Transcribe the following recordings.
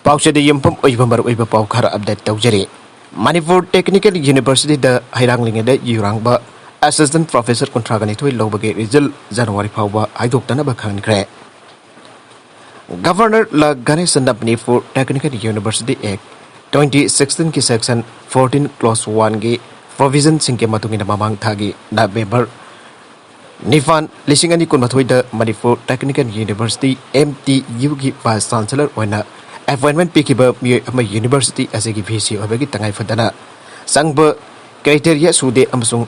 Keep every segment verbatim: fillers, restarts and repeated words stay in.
ꯄꯥꯎꯆꯦꯗ ꯌꯨꯝꯐꯝ ꯑꯣꯏꯕ ꯃꯔꯨꯑꯣꯏꯕ ꯄꯥꯎ ꯈꯔ ꯑꯞꯗꯦꯠ ꯇꯧꯖꯔꯤ꯫ ꯃꯅꯤꯄꯨꯔ ꯇꯦꯛꯅꯤꯀꯦꯜ ꯌꯨꯅꯤꯚꯔꯁꯤꯇꯤꯗ ꯍꯩꯔꯥꯡꯂꯤꯉꯩꯗ ꯌꯨꯔꯥꯡꯕ ꯑꯦꯁꯤꯁꯇꯦꯟꯠ ꯄ꯭ꯔꯣꯐꯦꯁꯔ ꯀꯨꯟꯊ꯭ꯔꯥꯒ ꯅꯤꯊꯣꯏ ꯂꯧꯕꯒꯤ ꯔꯤꯖꯜ ꯖꯅꯋꯥꯔꯤ ꯐꯥꯎꯕ ꯍꯥꯏꯗꯣꯛꯇꯅꯕ ꯈꯪꯍꯟꯈ꯭ꯔꯦ꯫ ꯒꯚꯔꯅꯔ ꯂꯥ ꯒꯅꯦꯁꯟꯅ ꯃꯅꯤꯄꯨꯔ ꯇꯦꯛꯅꯤꯀꯦꯜ ꯌꯨꯅꯤꯚꯔꯁꯤꯇꯤ ꯑꯦꯛ ꯇ꯭ꯋꯦꯟꯇꯤ ꯁꯤꯛꯁꯇꯤꯟꯒꯤ ꯁꯦꯛꯁꯟ ꯐꯣꯔꯇꯤꯟ ꯀ꯭ꯂꯣꯁ ꯋꯥꯟꯒꯤ ꯄ꯭ꯔꯣꯚꯤꯖꯟꯁꯤꯡꯒꯤ ꯃꯇꯨꯡ ꯏꯟꯅ ꯃꯃꯥꯡ ꯊꯥꯒꯤ ꯅꯕꯦꯝꯕꯔ ꯅꯤꯄꯥꯟ, ꯂꯤꯁꯤꯡ ꯑꯅꯤ ꯀꯨꯟꯃꯥꯊꯣꯏꯗ Manipur technical university, M T ꯌꯨꯒꯤ ꯚꯥꯏꯁ ꯆꯥꯟꯁꯦꯂꯔ ꯑꯣꯏꯅ ꯑꯦꯄꯣꯏꯟꯃꯦꯟꯠ ꯄꯤꯈꯤꯕ ꯃꯤꯑꯣꯏ ꯑꯃ ꯌꯨꯅꯤꯚꯔꯁꯤꯇꯤ ꯑꯁꯤꯒꯤ ꯚꯤ ꯁꯤ ꯑꯣꯏꯕꯒꯤ ꯇꯉꯥꯏ ꯐꯗꯅ ꯆꯪꯕ ꯀ꯭ꯔꯥꯏꯇꯦꯔꯤꯌꯥ ꯁꯨꯗꯦ ꯑꯃꯁꯨꯡ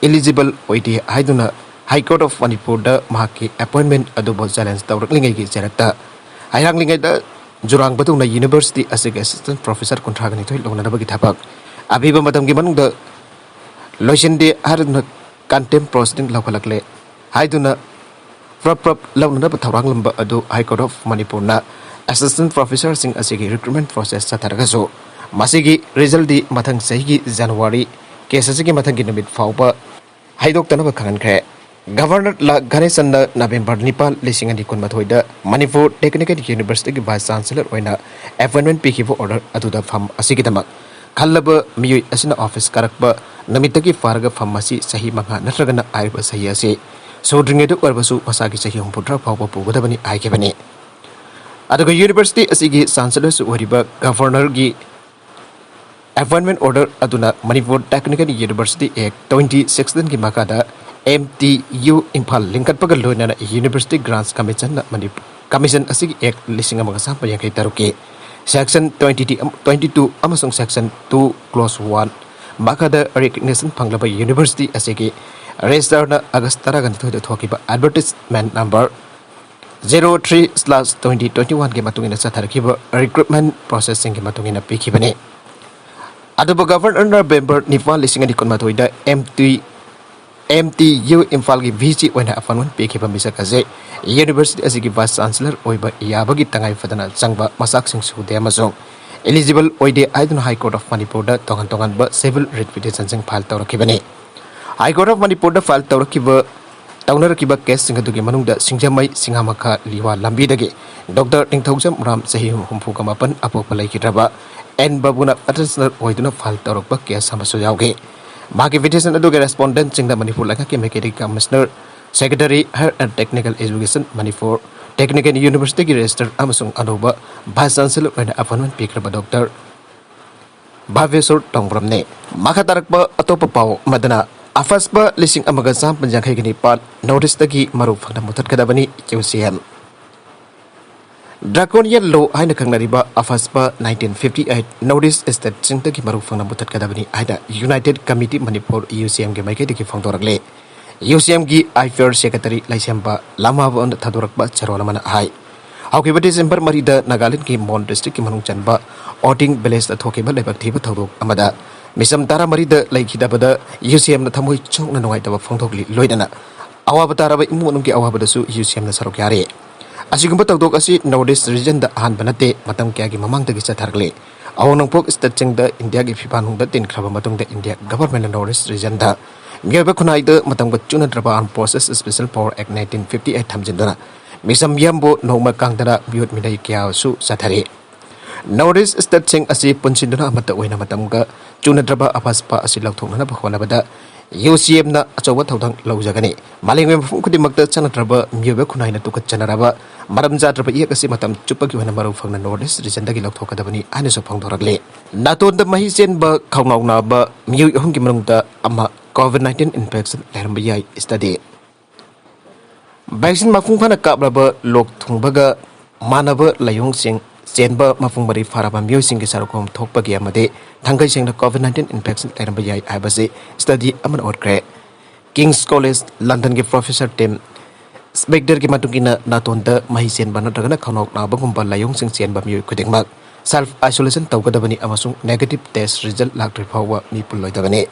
ꯏꯂꯤꯖꯤꯕꯜ ꯑꯣꯏꯗꯦ ꯍꯥꯏꯗꯨꯅ ꯍꯥꯏ ꯀꯣꯔꯠ ꯑꯣꯐ ꯃꯅꯤꯄꯨꯔꯗ ꯃꯍꯥꯛꯀꯤ ꯑꯦꯄꯣꯏꯟꯃꯦꯟꯠ ꯑꯗꯨꯕꯨ ꯆꯦꯂꯦꯟꯖ ꯇꯧꯔꯛꯂꯤꯉꯩꯒꯤ ꯆꯔꯛꯇ ꯍꯩꯔꯥꯡꯂꯤꯉꯩꯗ ꯖꯨꯔꯥꯡꯕꯗꯧꯅ ꯌꯨꯅꯤꯚꯔꯁꯤꯇꯤ ꯑꯁꯤꯒꯤ ꯑꯦꯁꯤꯁꯇꯦꯟꯠ ꯄ꯭ꯔꯣꯐꯦꯁꯔ ꯀꯨꯟꯊ꯭ꯔꯥꯒ ꯅꯤꯊꯣꯏ ꯂꯧꯅꯅꯕꯒꯤ ꯊꯕꯛ ꯑꯄꯤꯕ ꯃꯇꯝꯒꯤ ꯃꯅꯨꯡꯗ ꯂꯣꯏꯁꯤꯟꯗꯦ ꯍꯥꯏꯗꯨꯅ ꯀꯟꯇꯦꯝ ꯄ꯭ꯔꯣꯁꯤꯗꯤꯡ ꯂꯧꯈꯠꯂꯛꯂꯦ ꯍꯥꯏꯗꯨꯅ ꯄ꯭ꯔꯞ ꯄ꯭ꯔꯞ ꯂꯧꯅꯅꯕ ꯊꯧꯔꯥꯡꯂꯝꯕ ꯑꯗꯨ ꯍꯥꯏ ꯀꯣꯔꯠ ꯑꯣꯐ ꯃꯅꯤꯄꯨꯔꯅ ꯑꯦꯁꯤꯁꯇꯦꯟꯠ ꯄ꯭ꯔꯣꯐꯦꯁꯔꯁꯤꯡ ꯑꯁꯤꯒꯤ ꯔꯤꯀ꯭ꯔꯨꯠꯃꯦꯟꯠ ꯄ꯭ꯔꯣꯁꯦꯁ ꯆꯠꯊꯔꯒꯁꯨ ꯃꯁꯤꯒꯤ ꯔꯤꯖꯜꯗꯤ ꯃꯊꯪ ꯆꯍꯤꯒꯤ ꯖꯅꯋꯥꯔꯤ, ꯀꯦꯁ ꯑꯁꯤꯒꯤ ꯃꯊꯪꯒꯤ ꯅꯨꯃꯤꯠ ꯐꯥꯎꯕ ꯍꯥꯏꯗꯣꯛꯇꯅꯕ ꯈꯪꯍꯟꯈ꯭ꯔꯦ꯫ ꯒꯚꯔꯅꯔ ꯂꯥ ꯒꯅꯦꯁꯟꯅ ꯅꯕꯦꯝꯕꯔ ꯅꯤꯄꯥꯟ, ꯂꯤꯁꯤꯡ ꯑꯅꯤ ꯀꯨꯟꯃꯥꯊꯣꯏꯗ ꯃꯅꯤꯄꯨꯔ ꯇꯦꯛꯅꯤꯀꯦꯜ ꯌꯨꯅꯤꯚꯔꯁꯤꯇꯤꯒꯤ ꯚꯥꯏꯁ ꯆꯥꯟꯁꯦꯂꯔ ꯑꯣꯏꯅ ꯑꯦꯄꯣꯏꯟꯃꯦꯟꯠ ꯄꯤꯈꯤꯕ ꯑꯣꯔꯗꯔ ꯑꯗꯨꯗ ꯐꯝ ꯑꯁꯤꯒꯤꯗꯃꯛ ꯈꯜꯂꯕ ꯃꯤꯑꯣꯏ ꯑꯁꯤꯅ ꯑꯣꯐꯤꯁ ꯀꯥꯔꯛꯄ ꯅꯨꯃꯤꯠꯇꯒꯤ ꯐꯥꯔꯒ ꯐꯝ ꯑꯁꯤ ꯆꯍꯤ ꯃꯉꯥ ꯅꯠꯇ꯭ꯔꯒꯅ ꯍꯥꯏꯔꯤꯕ ꯆꯍꯤ ꯑꯁꯤ ꯁꯨꯗ꯭ꯔꯤꯉꯩꯗ ꯑꯣꯏꯔꯕꯁꯨ ꯃꯁꯥꯒꯤ ꯆꯍꯤ ꯍꯨꯝꯐꯨꯇꯔꯥ ꯐꯥꯎꯕ ꯄꯨꯒꯗꯕꯅꯤ ꯍꯥꯏꯈꯤꯕꯅꯤ꯫ ꯑꯗꯨꯒ ꯌꯨꯅꯤꯚꯔꯁꯤꯇꯤ ꯑꯁꯤꯒꯤ ꯆꯥꯟꯁꯦꯂꯔꯁꯨ ꯑꯣꯏꯔꯤꯕ ꯒꯚꯔꯅꯔꯒꯤ ꯑꯦꯄꯣꯏꯟꯃꯦꯟꯠ ꯑꯣꯔꯗꯔ ꯑꯗꯨꯅ ꯃꯅꯤꯄꯨꯔ ꯇꯦꯛꯅꯤꯀꯦꯜ ꯌꯨꯅꯤꯚꯔꯁꯤꯇꯤ ꯑꯦꯛ ꯇ꯭ꯋꯦꯟꯇꯤ ꯁꯤꯛꯁꯇꯤꯟꯒꯤ ꯃꯈꯥꯗ ꯑꯦꯝ ꯇꯤ ꯌꯨ ꯏꯝꯐꯥꯜ ꯂꯤꯡꯈꯠꯄꯒ ꯂꯣꯏꯅꯅ ꯌꯨꯅꯤꯚꯔꯁꯤꯇꯤ ꯒ꯭ꯔꯥꯟꯠꯁ ꯀꯃꯤꯁꯟꯅ ꯃꯅꯤꯄꯨꯔ, ꯀꯃꯤꯁꯟ ꯑꯁꯤꯒꯤ ꯑꯦꯛ ꯂꯤꯁꯤꯡ ꯑꯃꯒ ꯆꯥꯃꯥꯄꯟ ꯌꯥꯡꯈꯩ ꯇꯔꯨꯛꯀꯤ ꯁꯦꯛꯁꯟ ꯇ꯭ꯋꯦꯟꯇꯤ, ꯇ꯭ꯋꯦꯟꯇꯤ ꯇꯨ ꯑꯃꯁꯨꯡ ꯁꯦꯛꯁꯟ ꯇꯨ ꯀ꯭ꯂꯣꯁ ꯋꯥꯟ ꯃꯈꯥꯗ ꯔꯤꯀꯒꯅꯤꯁꯟ ꯐꯪꯂꯕ ꯌꯨꯅꯤꯚꯔꯁꯤꯇꯤ ꯑꯁꯤꯒꯤ ꯔꯦꯖꯤꯁꯇꯔꯅ ꯑꯥꯒꯁ ꯇꯔꯥꯒ ꯅꯤꯊꯣꯏꯗ ꯊꯣꯛꯈꯤꯕ advertisement number zero three slash twenty twenty ꯋꯥꯟꯒꯤ ꯃꯇꯨꯡ ꯏꯟꯅ ꯆꯠꯊꯔꯛꯈꯤꯕ ꯔꯤꯀ꯭ꯔꯨꯠꯃꯦꯟꯠ ꯄ꯭ꯔꯣꯁꯦꯁꯁꯤꯡꯒꯤ ꯃꯇꯨꯡ ꯏꯟꯅ ꯄꯤꯈꯤꯕꯅꯤ꯫ ꯑꯗꯨꯕꯨ ꯒꯚꯔꯅꯔ ꯅꯕꯦꯝꯕꯔ ꯅꯤꯄꯥꯟ, ꯂꯤꯁꯤꯡ ꯑꯅꯤ ꯀꯨꯟꯃꯥꯊꯣꯏꯗ M T, M T U ꯏꯝꯐꯥꯜꯒꯤ ꯚꯤ ꯁꯤ ꯑꯣꯏꯅ ꯑꯦꯄꯣꯏꯟꯃꯦꯟꯠ ꯄꯤꯈꯤꯕ ꯃꯤꯁꯛ ꯑꯁꯤ ꯌꯨꯅꯤꯚꯔꯁꯤꯇꯤ ꯑꯁꯤꯒꯤ ꯚꯥꯏꯁ ꯆꯥꯟꯁꯦꯂꯔ ꯑꯣꯏꯕ ꯌꯥꯕꯒꯤ ꯇꯉꯥꯏ ꯐꯗꯅ ꯆꯪꯕ ꯃꯆꯥꯛꯁꯤꯡ ꯁꯨꯗꯦ ꯑꯃꯁꯨꯡ ꯏꯂꯤꯖꯤꯕꯜ ꯑꯣꯏꯗꯦ ꯍꯥꯏꯗꯨꯅ ꯍꯥꯏ ꯀꯣꯔꯠ ꯑꯣꯐ ꯃꯅꯤꯄꯨꯔꯗ ꯇꯣꯉꯥꯟ ꯇꯣꯉꯥꯟꯕ ꯁꯤꯚꯤꯜ ꯔꯤꯠ ꯄꯤꯇꯤꯁꯟꯁꯤꯡ ꯐꯥꯏꯜ ꯇꯧꯔꯛꯈꯤꯕꯅꯤ꯫ ꯍꯥꯏ ꯀꯣꯔꯠ ꯑꯣꯐ ꯃꯅꯤꯄꯨꯔꯗ ꯐꯥꯏꯜ ꯇꯧꯔꯛꯈꯤꯕ ꯇꯧꯅꯔꯛꯈꯤꯕ ꯀꯦꯁꯁꯤꯡ ꯑꯗꯨꯒꯤ ꯃꯅꯨꯡꯗ ꯁꯤꯡꯖꯃꯩ ꯁꯤꯡꯉꯥꯃꯈꯥ ꯂꯤꯋꯥ ꯂꯝꯕꯤꯗꯒꯤ ꯗꯣꯛꯇꯔ ꯅꯤꯡꯊꯧꯖꯝ ꯔꯥꯝ, ꯆꯍꯤ ꯍꯨꯝꯐꯨꯒ ꯃꯥꯄꯟ, ꯑꯄꯣꯛꯄ ꯂꯩꯈꯤꯗ꯭ꯔꯕ ꯑꯦꯟ ꯕꯥꯕꯨꯅ ꯄꯦꯇꯤꯁꯅꯔ ꯑꯣꯏꯗꯨꯅ ꯐꯥꯏꯜ ꯇꯧꯔꯛꯄ ꯀꯦꯁ ꯑꯃꯁꯨ ꯌꯥꯎꯈꯤ꯫ ꯃꯍꯥꯛꯀꯤ ꯄꯤꯇꯤꯁꯟ ꯑꯗꯨꯒꯤ ꯔꯦꯁꯄꯣꯟꯗꯦꯟꯠꯁꯤꯡꯗ ꯃꯅꯤꯄꯨꯔ ꯂꯩꯉꯥꯛꯀꯤ ꯃꯥꯏꯀꯩꯗꯒꯤ commissioner, secretary, higher and technical education Manipur, technical ꯌꯨꯅꯤꯚꯔꯁꯤꯇꯤꯒꯤ ꯔꯦꯖꯤꯁꯇꯔ ꯑꯃꯁꯨꯡ ꯑꯅꯧꯕ ꯚꯥꯏꯁ ꯆꯥꯟꯁꯦꯂꯔ ꯑꯣꯏꯅ ꯑꯦꯄꯣꯏꯟꯃꯦꯟꯠ ꯄꯤꯈ꯭ꯔꯕ ꯗꯣꯛꯇꯔ ꯚꯥꯕꯦꯁꯣꯔ ꯇꯣꯡꯕ꯭ꯔꯝꯅꯤ꯫ ꯃꯈꯥ ꯇꯥꯔꯛꯄ ꯑꯇꯣꯞꯄ ꯄꯥꯎ ꯑꯃꯗꯅ, ꯑꯐꯁꯄ ꯂꯤꯁꯤꯡ ꯑꯃꯒ ꯆꯥꯃꯥꯄꯟ ꯌꯥꯡꯈꯩꯒ ꯅꯤꯄꯥꯟ ꯅꯣꯔꯠ ꯏꯁꯇꯒꯤ ꯃꯔꯨ ꯐꯪꯅ ꯃꯨꯊꯠꯀꯗꯕꯅꯤ, ꯌꯨ ꯁꯤ ꯑꯦꯝ꯫ ꯗ꯭ꯔꯥꯀꯣꯅꯤꯌꯟ ꯂꯣ ꯍꯥꯏꯅ ꯈꯪꯅꯔꯤꯕ AFSPA nineteen fifty eight north east ꯁ꯭ꯇꯦꯠꯁꯤꯡꯗꯒꯤ ꯃꯔꯨ ꯐꯪꯅ ꯃꯨꯊꯠꯀꯗꯕꯅꯤ ꯍꯥꯏꯅ ꯌꯨꯅꯥꯏꯇꯦꯗ ꯀꯃꯤꯇꯤ ꯃꯅꯤꯄꯨꯔ, ꯌꯨ ꯁꯤ ꯑꯦꯝꯒꯤ ꯃꯥꯏꯀꯩꯗꯒꯤ ꯐꯣꯡꯗꯣꯔꯛꯂꯦ꯫ ꯌꯨ ꯁꯤ ꯑꯦꯝꯒꯤ ꯑꯥꯏ ꯄꯤ ꯑꯥꯔ ꯁꯦꯀ꯭ꯔꯦꯇꯔꯤ ꯂꯩꯁꯦꯝꯕ ꯂꯥꯃꯥꯕꯝꯅ ꯊꯥꯗꯣꯔꯛꯄ ꯆꯦꯔꯣꯜ ꯑꯃꯅ ꯍꯥꯏ꯫ ꯍꯧꯈꯤꯕ ꯗꯤꯁꯦꯝꯕꯔ ꯃꯔꯤꯗ ꯅꯥꯒꯥꯂꯦꯟꯗꯒꯤ ꯃꯣꯟ ꯗꯤꯁꯇ꯭ꯔꯤꯛꯀꯤ ꯃꯅꯨꯡ ꯆꯟꯕ ꯑꯣꯇꯤꯡ ꯚꯤꯂꯦꯖꯇ ꯊꯣꯛꯈꯤꯕ ꯂꯥꯏꯕꯛ ꯊꯤꯕ ꯊꯧꯗꯣꯛ ꯑꯃꯗ ꯃꯤꯆꯝ ꯇꯔꯥꯃꯔꯤꯗ ꯂꯩꯈꯤꯗꯕꯗ ꯌꯨ ꯁꯤ ꯑꯦꯝꯅ ꯊꯃꯣꯏ ꯁꯣꯛꯅ ꯅꯨꯡꯉꯥꯏꯇꯕ ꯐꯣꯡꯗꯣꯛꯂꯤ꯫ ꯂꯣꯏꯅꯅ ꯑꯋꯥꯕ ꯇꯥꯔꯕ ꯏꯃꯨꯡ ꯃꯅꯨꯡꯒꯤ ꯑꯋꯥꯕꯗꯁꯨ ꯌꯨ ꯁꯤ ꯑꯦꯝꯅ ꯁꯔꯨꯛ ꯌꯥꯔꯤ꯫ ꯑꯁꯤꯒꯨꯝꯕ ꯊꯧꯗꯣꯛ ꯑꯁꯤ ꯅꯣꯔꯠ ꯏꯁ ꯔꯤꯖꯟꯗ ꯑꯍꯥꯟꯕ ꯅꯠꯇꯦ, ꯃꯇꯝ ꯀꯌꯥꯒꯤ ꯃꯃꯥꯡꯗꯒꯤ ꯆꯠꯊꯔꯛꯂꯤ꯫ ꯑꯋꯥꯡ ꯅꯣꯡꯄꯣꯛ ꯁ꯭ꯇꯦꯠꯁꯤꯡꯗ ꯏꯟꯗꯤꯌꯥꯒꯤ ꯐꯤꯐꯥ ꯅꯨꯡꯗ ꯇꯤꯟꯈ꯭ꯔꯕ ꯃꯇꯨꯡꯗ ꯏꯟꯗꯤꯌꯥ ꯒꯚꯔꯟꯃꯦꯟꯠꯅ ꯅꯣꯔꯠ ꯏꯁ ꯔꯤꯖꯟꯗ ꯃꯤꯑꯣꯏꯕ ꯈꯨꯟꯅꯥꯏꯗ ꯃꯇꯝꯒ ꯆꯨꯅꯗ꯭ꯔꯕ Armed Forces Special Power Act nineteen fifty eight ꯊꯝꯖꯤꯟꯗꯨꯅ ꯃꯤꯆꯝ ꯃꯤꯌꯥꯝꯕꯨ ꯅꯣꯡꯃ ꯀꯥꯡꯗꯅ ꯃꯤꯑꯣꯠ ꯃꯤꯅꯩ ꯀꯌꯥꯁꯨ ꯆꯠꯊꯔꯤ꯫ ꯅꯣꯔꯠ ꯏꯁ ꯁ꯭ꯇꯦꯠꯁꯤꯡ ꯑꯁꯤ ꯄꯨꯟꯁꯤꯟꯗꯨꯅ ꯑꯃꯠꯇ ꯑꯣꯏꯅ ꯃꯇꯝꯒ ꯆꯨꯅꯗ꯭ꯔꯕ ꯑꯐꯁꯄ ꯑꯁꯤ ꯂꯧꯊꯣꯛꯅꯅꯕ ꯍꯣꯠꯅꯕꯗ ꯌꯨ ꯁꯤ ꯑꯦꯝꯅ ꯑꯆꯧꯕ ꯊꯧꯗꯥꯡ ꯂꯧꯖꯒꯅꯤ꯫ ꯃꯥꯂꯦꯝꯒꯤ ꯃꯐꯝ ꯈꯨꯗꯤꯡꯃꯛꯇ ꯆꯠꯅꯗ꯭ꯔꯕ ꯃꯤꯑꯣꯏꯕ ꯈꯨꯟꯅꯥꯏꯅ ꯇꯨꯀꯠꯆꯅꯔꯕ ꯃꯔꯝ ꯆꯥꯗ꯭ꯔꯕ ꯏꯌꯦꯛ ꯑꯁꯤ ꯃꯇꯝ ꯆꯨꯞꯄꯒꯤ ꯑꯣꯏꯅ ꯃꯔꯨ ꯐꯪꯅ ꯅꯣꯔꯠ ꯏꯁ ꯔꯤꯖꯟꯗꯒꯤ ꯂꯧꯊꯣꯛꯀꯗꯕꯅꯤ ꯍꯥꯏꯅꯁꯨ ꯐꯣꯡꯗꯣꯔꯛꯂꯤ꯫ ꯅꯥꯇꯣꯟꯗ ꯃꯍꯤ ꯆꯦꯟꯕ, ꯈꯧꯅꯥꯎ ꯅꯥꯕ ꯃꯤꯑꯣꯏ ꯑꯍꯨꯝꯒꯤ ꯃꯅꯨꯡꯗ ꯑꯃ ꯀꯣꯚꯤꯗ ꯅꯥꯏꯟꯇꯤꯟ ꯏꯟꯐꯦꯛꯁꯟ ꯂꯩꯔꯝꯕ ꯌꯥꯏ꯫ ꯁ꯭ꯇꯗꯤ꯫ ꯚꯦꯛꯁꯤꯟ ꯃꯄꯨꯡ ꯐꯥꯅ ꯀꯥꯞꯂꯕ ꯂꯣꯛ ꯊꯨꯡꯕꯒ ꯃꯥꯟꯅꯕ ꯂꯥꯏꯑꯣꯡꯁꯤꯡ ꯆꯦꯟꯕ ꯃꯄꯨꯡ ꯃꯔꯩ ꯐꯥꯔꯕ ꯃꯤꯑꯣꯏꯁꯤꯡꯒꯤ ꯁꯔꯨꯛ ꯑꯍꯨꯝ ꯊꯣꯛꯄꯒꯤ ꯑꯃꯗꯤ ꯊꯥꯡꯒꯩ ꯁꯦꯡꯅ ꯀꯣꯚꯤꯗ ꯅꯥꯏꯟꯇꯤꯟ ꯏꯟꯐꯦꯛꯁꯟ ꯂꯩꯔꯝꯕ ꯌꯥꯏ ꯍꯥꯏꯕꯁꯤ ꯁ꯭ꯇꯗꯤ ꯑꯃꯅ ꯎꯠꯈ꯭ꯔꯦ꯫ ꯀꯤꯡꯁ ꯀꯣꯂꯦꯖ ꯂꯟꯗꯟꯒꯤ ꯄ꯭ꯔꯣꯐꯦꯁꯔ ꯇꯤꯝ ꯁ꯭ꯄꯦꯛꯇꯔꯒꯤ ꯃꯇꯨꯡ ꯏꯟꯅ, ꯅꯥꯇꯣꯟꯗ ꯃꯍꯤ ꯆꯦꯟꯕ ꯅꯠꯇ꯭ꯔꯒꯅ ꯈꯧꯅꯥꯎ ꯅꯥꯕꯒꯨꯝꯕ ꯂꯥꯏꯑꯣꯡꯁꯤꯡ ꯆꯦꯟꯕ ꯃꯤꯑꯣꯏ ꯈꯨꯗꯤꯡꯃꯛ ꯁꯦꯜꯐ ꯑꯥꯏꯁꯣꯂꯦꯁꯟ ꯇꯧꯒꯗꯕꯅꯤ ꯑꯃꯁꯨꯡ ꯅꯦꯒꯦꯇꯤꯚ ꯇꯦꯁ ꯔꯤꯖꯜꯠ ꯂꯥꯛꯇ꯭ꯔꯤ ꯐꯥꯎꯕ ꯃꯤ ꯄꯨꯜꯂꯣꯏꯗꯕꯅꯤ꯫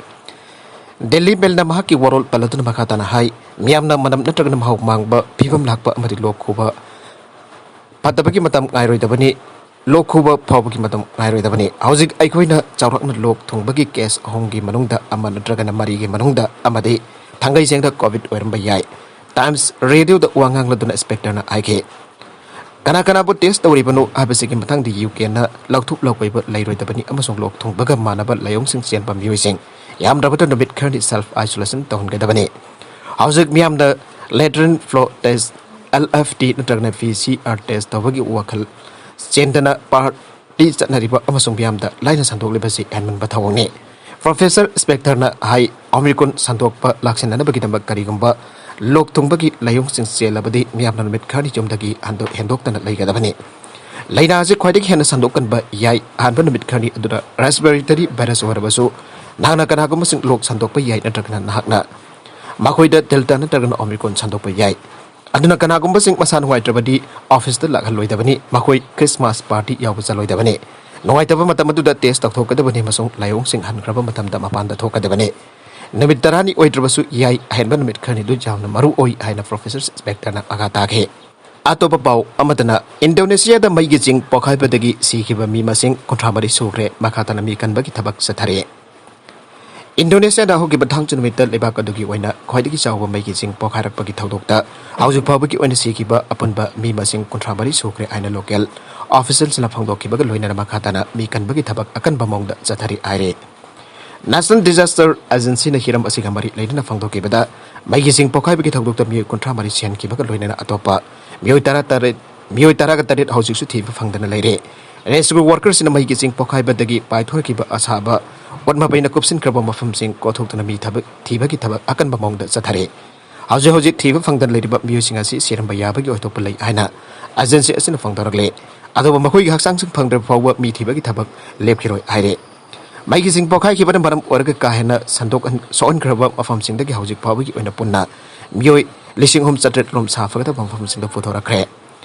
ꯗꯦꯂꯤ ꯃꯦꯜꯅ ꯃꯍꯥꯛꯀꯤ ꯋꯥꯔꯣꯜ ꯄꯜꯂꯗꯨꯅ ꯃꯈꯥ ꯇꯥꯅ ꯍꯥꯏ, ꯃꯤꯌꯥꯝꯅ ꯃꯅꯝ ꯅꯠꯇ꯭ꯔꯒꯅ ꯃꯍꯥꯎ ꯃꯥꯡꯕ, ꯐꯤꯕꯝ ꯂꯥꯛꯄ ꯑꯃꯗꯤ ꯂꯣꯛ ꯈꯨꯕ ꯐꯠꯇꯕꯒꯤ ꯃꯇꯝ ꯉꯥꯏꯔꯣꯏꯗꯕꯅꯤ, ꯂꯣꯛ ꯈꯨꯕ ꯐꯥꯎꯕꯒꯤ ꯃꯇꯝ ꯉꯥꯏꯔꯣꯏꯗꯕꯅꯤ꯫ ꯍꯧꯖꯤꯛ ꯑꯩꯈꯣꯏꯅ ꯆꯥꯎꯔꯥꯛꯅ ꯂꯣꯛ ꯊꯨꯡꯕꯒꯤ ꯀꯦꯁ ꯑꯍꯨꯝꯒꯤ ꯃꯅꯨꯡꯗ ꯑꯃ ꯅꯠꯇ꯭ꯔꯒꯅ ꯃꯔꯤꯒꯤ ꯃꯅꯨꯡꯗ ꯑꯃꯗꯤ ꯊꯥꯡꯒꯩ ꯁꯦꯡꯅ ꯀꯣꯚꯤꯗ ꯑꯣꯏꯔꯝꯕ ꯌꯥꯏ꯫ ꯇꯥꯏꯝꯁ ꯔꯦꯗꯤꯑꯣꯗ ꯋꯥ ꯉꯥꯡꯂꯗꯨꯅ ꯏꯟꯁꯄꯦꯛꯇꯔꯅ ꯍꯥꯏꯈꯤ, ꯀꯅꯥ ꯀꯅꯥꯕꯨ ꯇꯦꯁ ꯇꯧꯔꯤꯕꯅꯣ ꯍꯥꯏꯕꯁꯤꯒꯤ ꯃꯇꯥꯡꯗ ꯌꯨ ꯀꯦꯅ ꯂꯧꯊꯣꯛ ꯂꯧꯄꯩꯕ ꯂꯩꯔꯣꯏꯗꯕꯅꯤ ꯑꯃꯁꯨꯡ ꯂꯣꯛ ꯊꯨꯡꯕꯒ ꯃꯥꯟꯅꯕ ꯂꯥꯏꯑꯣꯡꯁꯤꯡ ꯆꯦꯟꯕ ꯃꯤꯑꯣꯏꯁꯤꯡ ꯌꯥꯝꯗ꯭ꯔꯕꯗ ꯅꯨꯃꯤꯠ ꯈꯔꯅꯤ ꯁꯦꯜꯐ ꯑꯥꯏꯁꯣꯂꯦꯁꯟ ꯇꯧꯍꯟꯒꯗꯕꯅꯤ꯫ ꯍꯧꯖꯤꯛ ꯃꯤꯌꯥꯝꯗ latrine flow test, L F T ꯅꯠꯇ꯭ꯔꯒꯅ ꯄꯤ ꯁꯤ ꯑꯥꯔ ꯇꯦꯁ ꯇꯧꯕꯒꯤ ꯋꯥꯈꯜ ꯆꯦꯟꯗꯅ ꯄꯥꯔ ꯇꯤ ꯆꯠꯅꯔꯤꯕ ꯑꯃꯁꯨꯡ ꯃꯤꯌꯥꯝꯗ ꯂꯥꯏꯅ ꯁꯟꯗꯣꯛꯂꯤꯕꯁꯤ ꯍꯦꯟꯃꯟꯕ ꯊꯧꯑꯣꯡꯅꯤ꯫ ꯄ꯭ꯔꯣꯐꯦꯁꯔ ꯏꯟꯁꯄꯦꯛꯇꯔꯅ ꯍꯥꯏ, ꯑꯣꯃꯤꯀ꯭ꯔꯣꯟ ꯁꯟꯗꯣꯛꯄ ꯂꯥꯛꯁꯤꯟꯅꯅꯕꯒꯤꯗꯃꯛ ꯀꯔꯤꯒꯨꯝꯕ ꯂꯣꯛ ꯊꯨꯡꯕꯒꯤ ꯂꯥꯏꯑꯣꯡꯁꯤꯡ ꯆꯦꯜꯂꯕꯗꯤ ꯃꯤꯌꯥꯝꯅ ꯅꯨꯃꯤꯠ ꯈꯔꯅꯤ ꯌꯨꯝꯗꯒꯤ ꯍꯟꯗꯣꯛ-, ꯍꯦꯟꯗꯣꯛꯇꯅ ꯂꯩꯒꯗꯕꯅꯤ꯫ ꯂꯥꯏꯅꯥ ꯑꯁꯤ ꯈ꯭ꯋꯥꯏꯗꯒꯤ ꯍꯦꯟꯅ ꯁꯟꯗꯣꯛꯀꯟꯕ ꯌꯥꯏ꯫ ꯑꯍꯥꯟꯕ ꯅꯨꯃꯤꯠ ꯈꯔꯅꯤ ꯑꯗꯨꯗ ꯔꯦꯁꯄꯤꯔꯦꯇꯔꯤ ꯚꯥꯏꯔꯁ ꯑꯣꯏꯔꯕꯁꯨ ꯅꯍꯥꯛꯅ ꯀꯅꯥꯒꯨꯝꯕꯁꯤꯡ ꯂꯣꯛ ꯁꯟꯗꯣꯛꯄ ꯌꯥꯏ ꯅꯠꯇ꯭ꯔꯒꯅ ꯅꯍꯥꯛꯅ ꯃꯈꯣꯏꯗ ꯗꯦꯜꯇꯥ ꯅꯠꯇ꯭ꯔꯒꯅ ꯑꯣꯃꯤꯀ꯭ꯔꯣꯟ ꯁꯟꯗꯣꯛꯄ ꯌꯥꯏ꯫ ꯑꯗꯨꯅ ꯀꯅꯥꯒꯨꯝꯕꯁꯤꯡ ꯃꯁꯥ ꯅꯨꯡꯉꯥꯏꯇ꯭ꯔꯕꯗꯤ ꯑꯣꯐꯤꯁꯇ ꯂꯥꯛꯍꯜꯂꯣꯏꯗꯕꯅꯤ, ꯃꯈꯣꯏ ꯈ꯭ꯔꯤꯁꯃꯥꯁ ꯄꯥꯔꯇꯤ ꯌꯥꯎꯕ ꯆꯠꯂꯣꯏꯗꯕꯅꯤ꯫ ꯅꯨꯡꯉꯥꯏꯇꯕ ꯃꯇꯝ ꯑꯗꯨꯗ ꯇꯦꯁ ꯇꯧꯊꯣꯛꯀꯗꯕꯅꯤ ꯑꯃꯁꯨꯡ ꯂꯥꯏꯑꯣꯡꯁꯤꯡ ꯍꯟꯈ꯭ꯔꯕ ꯃꯇꯝꯗ ꯃꯄꯥꯟꯗ ꯊꯣꯛꯀꯗꯕꯅꯤ꯫ ꯅꯨꯃꯤꯠ ꯇꯔꯥꯅꯤ ꯑꯣꯏꯗ꯭ꯔꯕꯁꯨ ꯌꯥꯏ, ꯑꯍꯦꯟꯕ ꯅꯨꯃꯤꯠ ꯈꯔꯅꯤꯗꯨ ꯌꯥꯝꯅ ꯃꯔꯨ ꯑꯣꯏ ꯍꯥꯏꯅ ꯄ꯭ꯔꯣꯐꯦꯁꯔ ꯏꯟꯁꯄꯦꯛꯇꯔꯅ ꯑꯥꯒꯥ ꯇꯥꯈꯤ꯫ ꯑꯇꯣꯞꯄ ꯄꯥꯎ ꯑꯃꯗꯅ, ꯏꯟꯗꯣꯅꯦꯁꯤꯌꯥꯗ ꯃꯩꯒꯤ ꯆꯤꯡ ꯄꯣꯈꯥꯏꯕꯗꯒꯤ ꯁꯤꯈꯤꯕ ꯃꯤ ꯃꯁꯤꯡ ꯀꯨꯟꯊ꯭ꯔꯥ ꯃꯔꯤ ꯁꯨꯈ꯭ꯔꯦ꯫ ꯃꯈꯥ ꯇꯥꯅ ꯃꯤ ꯀꯟꯕꯒꯤ ꯊꯕꯛ ꯆꯠꯊꯔꯤ꯫ ꯏꯟꯗꯣꯅꯦꯁꯤꯌꯥꯗ ꯍꯧꯈꯤꯕ ꯊꯥꯡꯖ ꯅꯨꯃꯤꯠꯇ ꯂꯩꯕꯥꯛ ꯑꯗꯨꯒꯤ ꯑꯣꯏꯅ ꯈ꯭ꯋꯥꯏꯗꯒꯤ ꯆꯥꯎꯕ ꯃꯩꯒꯤ ꯆꯤꯡ ꯄꯣꯈꯥꯏꯔꯛꯄꯒꯤ ꯊꯧꯗꯣꯛꯇ ꯍꯧꯖꯤꯛ ꯐꯥꯎꯕꯒꯤ ꯑꯣꯏꯅ ꯁꯤꯈꯤꯕ ꯑꯄꯨꯟꯕ ꯃꯤ ꯃꯁꯤꯡ ꯀꯨꯟꯊ꯭ꯔꯥ ꯃꯔꯤ ꯁꯨꯈ꯭ꯔꯦ ꯍꯥꯏꯅ ꯂꯣꯀꯦꯜ ꯑꯣꯐꯤꯁꯤꯌꯦꯜꯁꯤꯡꯅ ꯐꯣꯡꯗꯣꯛꯈꯤꯕꯒ ꯂꯣꯏꯅꯅ ꯃꯈꯥ ꯇꯥꯅ ꯃꯤ ꯀꯟꯕꯒꯤ ꯊꯕꯛ ꯑꯀꯟꯕ ꯃꯑꯣꯡꯗ ꯆꯠꯊꯔꯤ ꯍꯥꯏꯔꯤ꯫ ꯅꯦꯁꯅꯦꯜ ꯗꯤꯖꯥꯁꯇꯔ ꯑꯦꯖꯦꯟꯁꯤꯅ ꯍꯤꯔꯝ ꯑꯁꯤꯒ ꯃꯔꯤ ꯂꯩꯅꯅ ꯐꯣꯡꯗꯣꯛꯈꯤꯕꯗ, ꯃꯩꯒꯤ ꯆꯤꯡ ꯄꯣꯈꯥꯏꯕꯒꯤ ꯊꯧꯗꯣꯛꯇ ꯃꯤꯑꯣꯏ ꯀꯨꯟꯊ꯭ꯔꯥ ꯃꯔꯤ ꯁꯤꯍꯟꯈꯤꯕꯒ ꯂꯣꯏꯅꯅ ꯑꯇꯣꯞꯄ ꯃꯤꯑꯣꯏ ꯇꯔꯥ ꯇꯔꯦꯠ, ꯃꯤꯑꯣꯏ ꯇꯔꯥꯒ ꯇꯔꯦꯠ ꯍꯧꯖꯤꯛꯁꯨ ꯊꯤꯕ ꯐꯪꯗꯅ ꯂꯩꯔꯦ꯫ ꯔꯦꯁꯀ꯭ꯌꯨ ꯋꯥꯔꯀꯔꯁꯤꯡꯅ ꯃꯩꯒꯤ ꯆꯤꯡ ꯄꯣꯈꯥꯏꯕꯗꯒꯤ ꯄꯥꯏꯊꯣꯔꯛꯈꯤꯕ ꯑꯁꯥꯕ ꯑꯣꯠ ꯃꯄꯩꯅ ꯀꯨꯞꯁꯤꯟꯈ꯭ꯔꯕ ꯃꯐꯝꯁꯤꯡ ꯀꯣꯊꯣꯛꯇꯨꯅ ꯃꯤ ꯊꯕꯛ, ꯊꯤꯕꯒꯤ ꯊꯕꯛ ꯑꯀꯟꯕ ꯃꯑꯣꯡꯗ ꯆꯠꯊꯔꯤ꯫ ꯍꯧꯖꯤꯛ ꯍꯧꯖꯤꯛ ꯊꯤꯕ ꯐꯪꯗꯅ ꯂꯩꯔꯤꯕ ꯃꯤꯑꯣꯏꯁꯤꯡ ꯑꯁꯤ ꯁꯤꯔꯝꯕ ꯌꯥꯕꯒꯤ ꯑꯣꯏꯊꯣꯛꯄ ꯂꯩ ꯍꯥꯏꯅ ꯑꯦꯖꯦꯟꯁꯤ ꯑꯁꯤꯅ ꯐꯣꯡꯗꯣꯔꯛꯂꯤ꯫ ꯑꯗꯨꯕꯨ ꯃꯈꯣꯏꯒꯤ ꯍꯛꯆꯥꯡꯁꯤꯡ ꯐꯪꯗ꯭ꯔꯕ ꯐꯥꯎꯕ ꯃꯤ ꯊꯤꯕꯒꯤ ꯊꯕꯛ ꯂꯦꯞꯈꯤꯔꯣꯏ ꯍꯥꯏꯔꯤ꯫ ꯃꯩꯒꯤ ꯆꯤꯡ ꯄꯣꯈꯥꯏꯈꯤꯕꯅ ꯃꯔꯝ ꯑꯣꯏꯔꯒ ꯀꯥ ꯍꯦꯟꯅ ꯁꯟꯗꯣꯛꯍꯟ-, ꯁꯣꯛꯍꯟꯈ꯭ꯔꯕ ꯃꯐꯝꯁꯤꯡꯗꯒꯤ ꯍꯧꯖꯤꯛ ꯐꯥꯎꯕꯒꯤ ꯑꯣꯏꯅ ꯄꯨꯟꯅ ꯃꯤꯑꯣꯏ ꯂꯤꯁꯤꯡ ꯑꯍꯨꯝ ꯆꯥꯇ꯭ꯔꯦꯠ ꯔꯣꯝ ꯁꯥꯐꯒꯗꯕ ꯃꯐꯝꯁꯤꯡꯗ ꯄꯨꯊꯣꯔꯛꯈ꯭ꯔꯦ꯫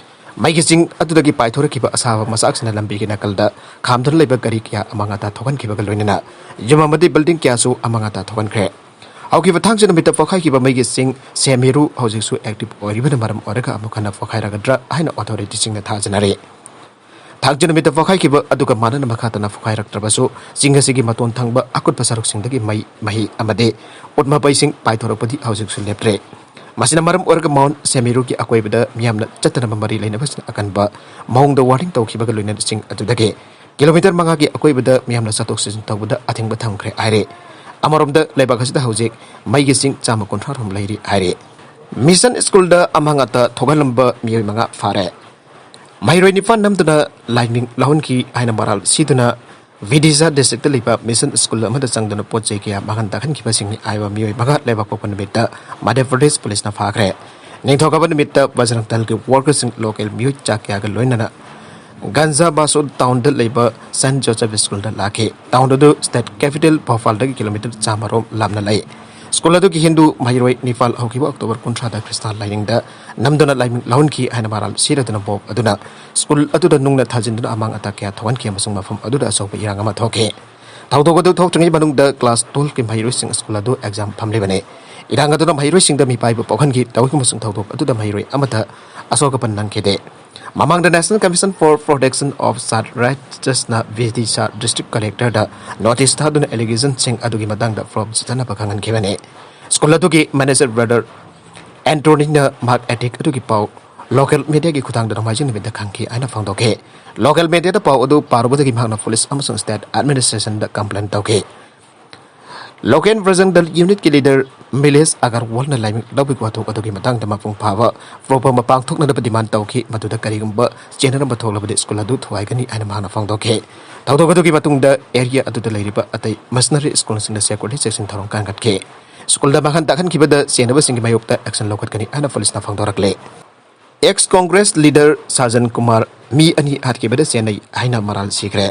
ꯃꯩꯒꯤ ꯆꯤꯡ ꯑꯗꯨꯗꯒꯤ ꯄꯥꯏꯊꯣꯔꯛꯈꯤꯕ ꯑꯁꯥꯕ ꯃꯆꯥꯛꯁꯤꯅ ꯂꯝꯕꯤꯒꯤ ꯅꯥꯀꯜꯗ ꯈꯥꯝꯗꯨꯅ ꯂꯩꯕ ꯒꯥꯔꯤ ꯀꯌꯥ ꯑꯃꯥꯡ ꯑꯇꯥ ꯊꯣꯛꯍꯟꯈꯤꯕꯒ ꯂꯣꯏꯅꯅ ꯌꯨꯝ ꯑꯃꯗꯤ ꯕꯤꯜꯗꯤꯡ ꯀꯌꯥꯁꯨ ꯑꯃꯥꯡ ꯑꯇꯥ ꯊꯣꯛꯍꯟꯈ꯭ꯔꯦ꯫ ꯍꯧꯈꯤꯕ ꯊꯥꯡꯖ ꯅꯨꯃꯤꯠꯇ ꯄꯣꯈꯥꯏꯈꯤꯕ ꯃꯩꯒꯤ ꯆꯤꯡ ꯁꯦꯃꯤꯔꯨ ꯍꯧꯖꯤꯛꯁꯨ ꯑꯦꯛꯇꯤꯚ ꯑꯣꯏꯔꯤꯕꯅ ꯃꯔꯝ ꯑꯣꯏꯔꯒ ꯑꯃꯨꯛ ꯍꯟꯅ ꯄꯣꯈꯥꯏꯔꯒꯗ꯭ꯔꯥ ꯍꯥꯏꯅ ꯑꯣꯊꯣꯔꯤꯇꯤꯁꯤꯡꯅ ꯊꯥꯖꯅꯔꯤ꯫ ꯊꯥꯡꯖ ꯅꯨꯃꯤꯠꯇ ꯄꯣꯈꯥꯏꯈꯤꯕ ꯑꯗꯨꯒ ꯃꯥꯟꯅꯅ ꯃꯈꯥ ꯇꯥꯅ ꯄꯣꯈꯥꯏꯔꯛꯇ꯭ꯔꯕꯁꯨ, ꯆꯤꯡ ꯑꯁꯤꯒꯤ ꯃꯇꯣꯟ ꯊꯪꯕ ꯑꯀꯨꯠꯄ ꯁꯔꯨꯛꯁꯤꯡꯗꯒꯤ ꯃꯩ, ꯃꯍꯤ ꯑꯃꯗꯤ ꯎꯠ ꯃꯄꯩꯁꯤꯡ ꯄꯥꯏꯊꯣꯔꯛꯄꯗꯤ ꯍꯧꯖꯤꯛꯁꯨ ꯂꯦꯞꯇ꯭ꯔꯤ꯫ ꯃꯁꯤꯅ ꯃꯔꯝ ꯑꯣꯏꯔꯒ ꯃꯥꯎꯟ ꯁꯦꯃꯤꯔꯨꯒꯤ ꯑꯀꯣꯏꯕꯗ ꯃꯤꯌꯥꯝꯅ ꯆꯠꯇꯅꯕ ꯃꯔꯤ ꯂꯩꯅꯕꯁꯤꯡꯅ ꯑꯀꯟꯕ ꯃꯑꯣꯡꯗ ꯋꯥꯔꯅꯤꯡ ꯇꯧꯈꯤꯕꯒ ꯂꯣꯏꯅꯅ ꯆꯤꯡ ꯑꯗꯨꯗꯒꯤ ꯀꯤꯂꯣꯃꯤꯇꯔ ꯃꯉꯥꯒꯤ ꯑꯀꯣꯏꯕꯗ ꯃꯤꯌꯥꯝꯅ ꯆꯠꯊꯣꯛ ꯆꯠꯁꯤꯟ ꯇꯧꯕꯗ ꯑꯊꯤꯡꯕ ꯊꯝꯈ꯭ꯔꯦ ꯍꯥꯏꯔꯤ꯫ ꯑꯃꯔꯣꯝꯗ ꯂꯩꯕꯥꯛ ꯑꯁꯤꯗ ꯍꯧꯖꯤꯛ ꯃꯩꯒꯤ ꯆꯤꯡ ꯆꯥꯝꯃ ꯀꯨꯟꯊ꯭ꯔꯥ ꯔꯣꯝ ꯂꯩꯔꯤ ꯍꯥꯏꯔꯤ꯫ ꯃꯤꯁꯟ ꯁ꯭ꯀꯨꯜꯗ ꯑꯃꯥꯡ ꯑꯇꯥ ꯊꯣꯛꯍꯜꯂꯝꯕ ꯃꯤꯑꯣꯏ ꯃꯉꯥ ꯐꯥꯔꯦ꯫ ꯃꯍꯩꯔꯣꯏ ꯅꯤꯄꯥꯟ ꯅꯝꯗꯨꯅ ꯂꯥꯏꯅꯤꯡ ꯂꯧꯍꯟꯈꯤ ꯍꯥꯏꯅ ꯃꯔꯥꯜ ꯁꯤꯗꯨꯅ ꯕꯤꯗꯤꯁꯥ ꯗꯤꯁꯇ꯭ꯔꯤꯛꯇ ꯂꯩꯕ ꯃꯤꯁꯟ ꯁ꯭ꯀꯨꯜ ꯑꯃꯗ ꯆꯪꯗꯨꯅ ꯄꯣꯠ ꯆꯩ ꯀꯌꯥ ꯃꯥꯡꯍꯟ ꯇꯥꯛꯍꯟꯈꯤꯕꯁꯤꯡꯅꯤ ꯍꯥꯏꯕ ꯃꯤꯑꯣꯏ ꯃꯉꯥ ꯂꯩꯕꯥꯛ ꯄꯣꯛꯄ ꯅꯨꯃꯤꯠꯇ ꯃꯙ꯭ꯌ ꯄ꯭ꯔꯗꯦꯁ ꯄꯨꯂꯤꯁꯅ ꯐꯥꯈ꯭ꯔꯦ꯫ ꯅꯤꯡꯊꯧꯀꯥꯕ ꯅꯨꯃꯤꯠꯇ ꯕꯖꯔꯪ ꯗꯜꯒꯤ ꯋꯥꯔꯀꯔꯁꯤꯡ ꯂꯣꯀꯦꯜ ꯃꯤꯑꯣꯏ ꯆꯥ ꯀꯌꯥꯒ ꯂꯣꯏꯅꯅ ꯒꯟꯖꯥ ꯕꯥꯁꯣ ꯇꯥꯎꯟꯗ ꯂꯩꯕ ꯁꯦꯟꯠ ꯖꯣꯁꯦꯐ ꯁ꯭ꯀꯨꯜꯗ ꯂꯥꯛꯈꯤ꯫ ꯇꯥꯎꯟ ꯑꯗꯨ ꯁ꯭ꯇꯦꯠ ꯀꯦꯄꯤꯇꯦꯜ ꯚꯣꯄꯥꯜꯗꯒꯤ ꯀꯤꯂꯣꯃꯤꯇꯔ ꯆꯥꯝꯃ ꯔꯣꯝ ꯂꯥꯞꯅ ꯂꯩ꯫ ꯁ꯭ꯀꯨꯜ ꯑꯗꯨꯒꯤ ꯍꯤꯟꯗꯨ ꯃꯍꯩꯔꯣꯏ ꯅꯤꯄꯥꯜ ꯍꯧꯈꯤꯕ ꯑꯣꯛꯇꯣꯕꯔ ꯀꯨꯟꯊ꯭ꯔꯥꯗ ꯈ꯭ꯔꯤꯁꯇꯥꯟ ꯂꯥꯏꯅꯤꯡꯗ ꯅꯝꯗꯨꯅ ꯂꯥꯏꯅꯤꯡ ꯂꯧꯍꯟꯈꯤ ꯍꯥꯏꯅ ꯃꯔꯥꯜ ꯁꯤꯔꯗꯨꯅ ꯃꯣꯞ ꯑꯗꯨꯅ ꯁ꯭ꯀꯨꯜ ꯑꯗꯨꯗ ꯅꯨꯡꯅ ꯊꯥꯖꯤꯟꯗꯨꯅ ꯑꯃꯥꯡ ꯑꯇꯥ ꯀꯌꯥ ꯊꯣꯛꯍꯟꯈꯤ ꯑꯃꯁꯨꯡ ꯃꯐꯝ ꯑꯗꯨꯗ ꯑꯆꯧꯕ ꯏꯔꯥꯡ ꯑꯃ ꯊꯣꯛꯈꯤ꯫ ꯊꯧꯗꯣꯛ ꯑꯗꯨ ꯊꯣꯛꯇ꯭ꯔꯤꯉꯩ ꯃꯅꯨꯡꯗ ꯀ꯭ꯂꯥꯁ ꯇꯨꯋꯦꯜꯐꯀꯤ ꯃꯍꯩꯔꯣꯏꯁꯤꯡ ꯁ꯭ꯀꯨꯜ ꯑꯗꯨ ꯑꯦꯛꯖꯥꯝ ꯐꯝꯂꯤꯕꯅꯤ꯫ ꯏꯔꯥꯡ ꯑꯗꯨꯅ ꯃꯍꯩꯔꯣꯏꯁꯤꯡꯗ ꯃꯤꯄꯥꯏꯕ ꯄꯣꯛꯍꯟꯈꯤ꯫ ꯇꯧꯏꯒꯨꯝꯕꯁꯨꯡ ꯊꯧꯗꯣꯛ ꯑꯗꯨꯗ ꯃꯍꯩꯔꯣꯏ ꯑꯃꯠꯇ ꯑꯁꯣꯛ ꯑꯄꯟ ꯅꯪꯈꯤꯗꯦ꯫ ꯃꯃꯥꯡꯗ National Commission for Protection of Child Rightsꯅ ꯕꯤꯗꯤꯁꯥ ꯗꯤꯁꯇ꯭ꯔꯤꯛ ꯀꯂꯦꯛꯇꯔꯗ ꯅꯣꯇꯤꯁ ꯊꯥꯗꯨꯅ ꯑꯦꯂꯤꯒꯦꯁꯟꯁꯤꯡ ꯑꯗꯨꯒꯤ ꯃꯇꯥꯡꯗ ꯐꯣꯔꯝ ꯆꯤꯊꯅꯕ ꯈꯪꯍꯟꯈꯤꯕꯅꯤ꯫ ꯁ꯭ꯀꯨꯜ ꯑꯗꯨꯒꯤ ꯃꯦꯅꯦꯖꯔ ꯕ꯭ꯔꯗꯔ ꯑꯦꯟꯇꯣꯅꯤꯅ ꯃꯍꯥꯛ ꯑꯦꯇꯦꯛ ꯑꯗꯨꯒꯤ ꯄꯥꯎ ꯂꯣꯀꯦꯜ ꯃꯤꯗꯤꯌꯥꯒꯤ ꯈꯨꯊꯥꯡꯗ ꯅꯣꯡꯃꯥꯏꯖꯤꯡ ꯅꯨꯃꯤꯠꯇ ꯈꯪꯈꯤ ꯍꯥꯏꯅ ꯐꯣꯡꯗꯣꯛꯈꯤ꯫ ꯂꯣꯀꯦꯜ ꯃꯤꯗꯤꯌꯥꯗ ꯄꯥꯎ ꯑꯗꯨ ꯄꯥꯔꯨꯕꯗꯒꯤ ꯃꯍꯥꯛꯅ ꯄꯨꯂꯤꯁ ꯑꯃꯁꯨꯡ ꯁ꯭ꯇꯦꯠ ꯑꯦꯗꯃꯤꯅꯤꯁꯇ꯭ꯔꯦꯁꯟꯗ ꯀꯝꯄ꯭ꯂꯦꯟ ꯇꯧꯈꯤ꯫ ꯂꯣꯀꯦꯜ ꯕꯖꯔꯪ ꯗꯜ ꯌꯨꯅꯤꯠꯀꯤ ꯂꯤꯗꯔ ꯃꯤꯂꯦꯁ ꯑꯒꯔꯋꯥꯜꯅ ꯂꯥꯏꯃꯤꯡ ꯂꯧꯕꯒꯤ ꯋꯥꯊꯣꯛ ꯑꯗꯨꯒꯤ ꯃꯇꯥꯡꯗ ꯃꯄꯨꯡ ꯐꯥꯕ ꯄ꯭ꯔꯣꯒ꯭ꯔꯥꯝ ꯑꯃ ꯄꯥꯡꯊꯣꯛꯅꯅꯕ ꯗꯤꯃꯥꯟ ꯇꯧꯈꯤ, ꯃꯗꯨꯗ ꯀꯔꯤꯒꯨꯝꯕ ꯆꯦꯟꯅꯔꯝꯕ ꯊꯣꯛꯂꯕꯗꯤ ꯁ꯭ꯀꯨꯜ ꯑꯗꯨ ꯊꯨꯒꯥꯏꯒꯅꯤ ꯍꯥꯏꯅ ꯃꯍꯥꯛꯅ ꯐꯣꯡꯗꯣꯛꯈꯤ꯫ ꯊꯧꯗꯣꯛ ꯑꯗꯨꯒꯤ ꯃꯇꯨꯡꯗ ꯑꯦꯔꯤꯌꯥ ꯑꯗꯨꯗ ꯂꯩꯔꯤꯕ ꯑꯇꯩ ꯃꯤꯁꯅꯔꯤ ꯁ꯭ꯀꯨꯜꯁꯤꯡꯗ ꯁꯦꯀ꯭ꯌꯨꯔꯤꯇꯤ ꯆꯦꯛꯁꯤꯟ ꯊꯧꯔꯥꯡ ꯀꯟꯈꯠꯈꯤ꯫ ꯁ꯭ꯀꯨꯜꯗ ꯃꯥꯡꯍꯟ ꯇꯥꯛꯍꯟꯈꯤꯕꯗ ꯆꯦꯟꯅꯕꯁꯤꯡꯒꯤ ꯃꯥꯌꯣꯛꯇ ꯑꯦꯛꯁꯟ ꯂꯧꯈꯠꯀꯅꯤ ꯍꯥꯏꯅ ꯄꯨꯂꯤꯁꯅ ꯐꯣꯡꯗꯣꯔꯛꯂꯦ꯫ ꯑꯦꯛꯁ ꯀꯣꯡꯒ꯭ꯔꯦꯁ ꯂꯤꯗꯔ ꯁꯥꯖꯟ ꯀꯨꯃꯥꯔ ꯃꯤ ꯑꯅꯤ ꯍꯥꯠꯈꯤꯕꯗ ꯆꯦꯟꯅꯩ ꯍꯥꯏꯅ ꯃꯔꯥꯜ ꯁꯤꯈ꯭ꯔꯦ꯫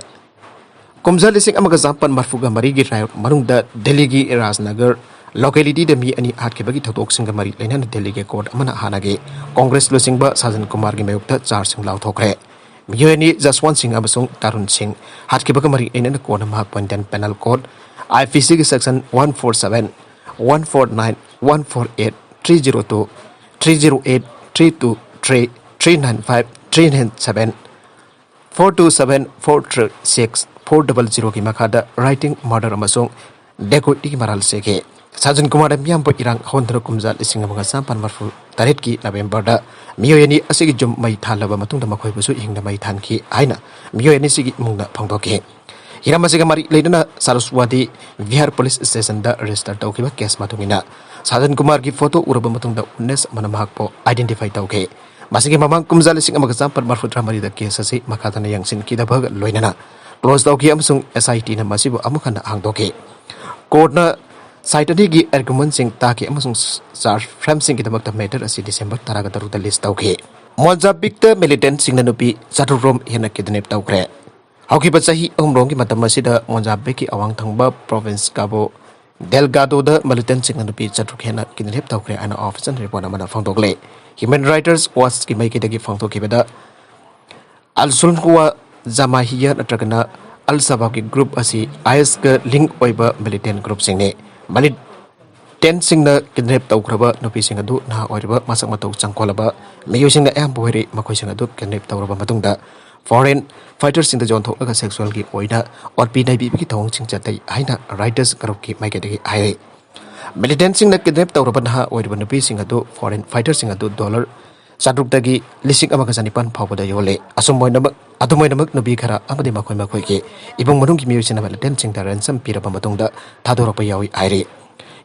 ꯀꯨꯝꯖꯥ ꯂꯤꯁꯤꯡ ꯑꯃꯒ ꯆꯥꯃꯥꯄꯟ ꯃꯔꯤꯐꯨꯒ ꯃꯔꯤꯒꯤ ꯔꯥꯌꯣꯠ ꯃꯅꯨꯡꯗ ꯗꯦꯜꯂꯤꯒꯤ ꯔꯥꯖꯅꯒꯔ ꯂꯣꯀꯦꯂꯤꯇꯤꯗ ꯃꯤ ꯑꯅꯤ ꯍꯥꯠꯈꯤꯕꯒꯤ ꯊꯧꯗꯣꯛꯁꯤꯡꯒ ꯃꯔꯤ ꯂꯩꯅꯅ ꯗꯦꯜꯂꯤꯒꯤ ꯀꯣꯔꯠ ꯑꯃꯅ ꯍꯥꯟꯅꯒꯤ ꯀꯣꯡꯒ꯭ꯔꯦꯁ ꯂꯨꯆꯤꯡꯕ ꯁꯥꯖꯟ ꯀꯨꯃꯥꯔꯒꯤ ꯃꯥꯌꯣꯛꯇ ꯆꯥꯔꯖꯁꯤꯡ ꯂꯥꯎꯊꯣꯛꯈ꯭ꯔꯦ꯫ ꯃꯤꯑꯣꯏ ꯑꯅꯤ ꯖꯁꯋꯟꯠ ꯁꯤꯡ ꯑꯃꯁꯨꯡ ꯇꯥꯔꯨꯟ ꯁꯤꯡ ꯍꯥꯠꯈꯤꯕꯒ ꯃꯔꯤ ꯂꯩꯅꯅ ꯀꯣꯔꯠꯅ ꯃꯍꯥꯛꯄꯨ Indian penal code, I P ꯁꯤꯒꯤ section one four seven, one four nine, one four eight, three zero two, three zero eight, three two three, three nine five, three nine seven, four two seven four three six four double zero ꯒꯤ ꯃꯈꯥꯗ rioting, murder ꯑꯃꯁꯨꯡ dacoity ꯒꯤ ꯃꯔꯥꯜ ꯆꯦꯈꯤ꯫ ꯁꯥꯖꯟ ꯀꯨꯃꯥꯔꯗ ꯃꯤꯌꯥꯝꯕ ꯏꯔꯥꯡ ꯍꯧꯍꯟꯗꯨꯅ ꯀꯨꯝꯖꯥ ꯂꯤꯁꯤꯡ ꯑꯃꯒ ꯆꯥꯃꯥꯄꯟ ꯃꯔꯤꯐꯨ ꯇꯔꯦꯠꯀꯤ ꯅꯕꯦꯝꯕꯔꯗ ꯃꯤꯑꯣꯏ ꯑꯅꯤ ꯑꯁꯤꯒꯤ ꯌꯨꯝ ꯃꯩ ꯊꯥꯜꯂꯕ ꯃꯇꯨꯡꯗ ꯃꯈꯣꯏꯕꯨꯁꯨ ꯍꯤꯡꯅ ꯃꯩ ꯊꯥꯟꯈꯤ ꯍꯥꯏꯅ ꯃꯤꯑꯣꯏ ꯑꯅꯤꯁꯤꯒꯤ ꯏꯃꯨꯡꯅ ꯐꯣꯡꯗꯣꯛꯈꯤ꯫ ꯍꯤꯔꯝ ꯑꯁꯤꯒ ꯃꯔꯤ ꯂꯩꯅꯅ ꯁꯔꯁꯋꯥꯗꯤ ꯕꯤꯍꯥꯔ ꯄꯨꯂꯤꯁ ꯁ꯭ꯇꯦꯁꯟꯗ ꯔꯦꯖꯤꯁꯇꯔ ꯇꯧꯈꯤꯕ ꯀꯦꯁ ꯃꯇꯨꯡ ꯏꯟꯅ ꯁꯥꯖꯟ ꯀꯨꯃꯥꯔꯒꯤ ꯐꯣꯇꯣ ꯎꯔꯕ ꯃꯇꯨꯡꯗ ꯋꯤꯠꯅꯦꯁ ꯑꯃꯅ ꯃꯍꯥꯛꯄꯨ identify ꯇꯧꯈꯤ꯫ ꯃꯁꯤꯒꯤ ꯃꯃꯥꯡ ꯀꯨꯝꯖꯥ ꯂꯤꯁꯤꯡ ꯑꯃꯒ ꯆꯥꯃꯥꯄꯟ ꯃꯔꯤꯐꯨ ꯇꯔꯥꯃꯔꯤꯗ ꯀꯦꯁ ꯑꯁꯤ ꯃꯈꯥ ꯇꯥꯅ ꯌꯦꯡꯁꯤꯟꯈꯤꯗꯕꯒ ꯂꯣꯏꯅꯅ close ꯇꯧꯈꯤ ꯑꯃꯁꯨꯡ SIT ꯅ ꯃꯁꯤꯕꯨ ꯑꯃꯨꯛ ꯍꯟꯅ ꯍꯥꯡꯗꯣꯛꯈꯤ꯫ ꯀꯣꯔꯠꯅ side ꯑꯅꯤꯒꯤ argument ꯁꯤꯡ ꯇꯥꯈꯤ ꯑꯃꯁꯨꯡ charge frame ꯁꯤꯡꯒꯤꯗꯃꯛꯇ matter ꯑꯁꯤ ꯗꯤꯁꯦꯝꯕꯔ ꯇꯔꯥꯒ ꯇꯔꯨꯛꯇ list ꯇꯧꯈꯤ꯫ ꯃꯣꯟꯖꯥꯕꯤꯛꯇ militant ꯁꯤꯡꯅ ꯅꯨꯄꯤ ꯆꯥꯇ꯭ꯔꯨꯛ ꯔꯣꯝ ꯍꯦꯟꯅ kidnap ꯇꯧꯈ꯭ꯔꯦ꯫ ꯍꯧꯈꯤꯕ ꯆꯍꯤ ꯑꯍꯨꯝ ꯔꯣꯝꯒꯤ ꯃꯇꯝ ꯑꯁꯤꯗ ꯃꯣꯟꯖꯥꯕꯤꯛꯀꯤ ꯑꯋꯥꯡ ꯊꯪꯕ province ꯀꯥꯕꯣ ꯗꯦꯜꯒꯥꯗꯣꯗ militant ꯁꯤꯡꯅ ꯅꯨꯄꯤ ꯆꯥꯇ꯭ꯔꯨꯛ ꯍꯦꯟꯅ kidnap ꯇꯧꯈ꯭ꯔꯦ ꯍꯥꯏꯅ official report ꯑꯃꯅ ꯐꯣꯡꯗꯣꯛꯂꯦ꯫ Human Rights Watch ꯀꯤ ꯃꯥꯏꯀꯩꯗꯒꯤ ꯐꯣꯡꯗꯣꯛꯈꯤꯕꯗ, ꯑꯜꯁꯨꯜꯍꯨꯋꯥ ꯖꯃꯥꯍꯤꯌꯥ ꯅꯠꯇ꯭ꯔꯒꯅ ꯑꯜ ꯁꯕꯥꯕꯀꯤ group ꯑꯁꯤ IS ꯀ link ꯑꯣꯏꯕ militant group ꯁꯤꯡꯅꯤ꯫ Militant ꯁꯤꯡꯅ kidnap ꯇꯧꯈ꯭ꯔꯕ ꯅꯨꯄꯤꯁꯤꯡ ꯑꯗꯨ ꯅꯍꯥ ꯑꯣꯏꯔꯤꯕ, ꯃꯁꯛ ꯃꯇꯧ ꯆꯪꯈꯣꯜꯂꯕ ꯃꯤꯑꯣꯏꯁꯤꯡꯅ ꯑꯌꯥꯝꯕ ꯑꯣꯏꯔꯤ꯫ ꯃꯈꯣꯏꯁꯤꯡ ꯑꯗꯨ kidnap ꯇꯧꯔꯕ ꯃꯇꯨꯡꯗ foreign fighter ꯁꯤꯡꯗ ꯌꯣꯟꯊꯣꯛꯂꯒ sexual ꯒꯤ ꯑꯣꯏꯅ ꯑꯣꯠꯄꯤ ꯅꯩꯕꯤꯕꯒꯤ ꯊꯧꯑꯣꯡꯁꯤꯡ ꯆꯠꯊꯩ ꯍꯥꯏꯅ Rights group ꯀꯤ ꯃꯥꯏꯀꯩꯗꯒꯤ ꯍꯥꯏꯔꯤ꯫ Militant ꯁꯤꯡꯅ kidnap ꯇꯧꯔꯕ ꯅꯍꯥ ꯑꯣꯏꯔꯤꯕ ꯅꯨꯄꯤꯁꯤꯡ ꯑꯗꯨ foreign fighter ꯁꯤꯡ ꯑꯗꯨ dollar ꯆꯥꯇ꯭ꯔꯨꯛꯇꯒꯤ ꯂꯤꯁꯤꯡ ꯑꯃꯒ ꯆꯅꯤꯄꯥꯟ ꯐꯥꯎꯕꯗ ꯌꯣꯜꯂꯤ꯫ ꯑꯁꯨꯝ ꯑꯣꯏꯅꯃꯛ, ꯑꯗꯨꯝ ꯑꯣꯏꯅꯃꯛ, ꯅꯨꯄꯤ ꯈꯔ ꯑꯃꯗꯤ ꯃꯈꯣꯏ ꯃꯈꯣꯏꯒꯤ ꯏꯃꯨꯡ ꯃꯅꯨꯡꯒꯤ ꯃꯤꯑꯣꯏꯁꯤꯡꯅ militant ꯁꯤꯡꯗ ransom ꯄꯤꯔꯕ ꯃꯇꯨꯡꯗ ꯊꯥꯗꯣꯔꯛꯄ ꯌꯥꯎꯏ ꯍꯥꯏꯔꯤ꯫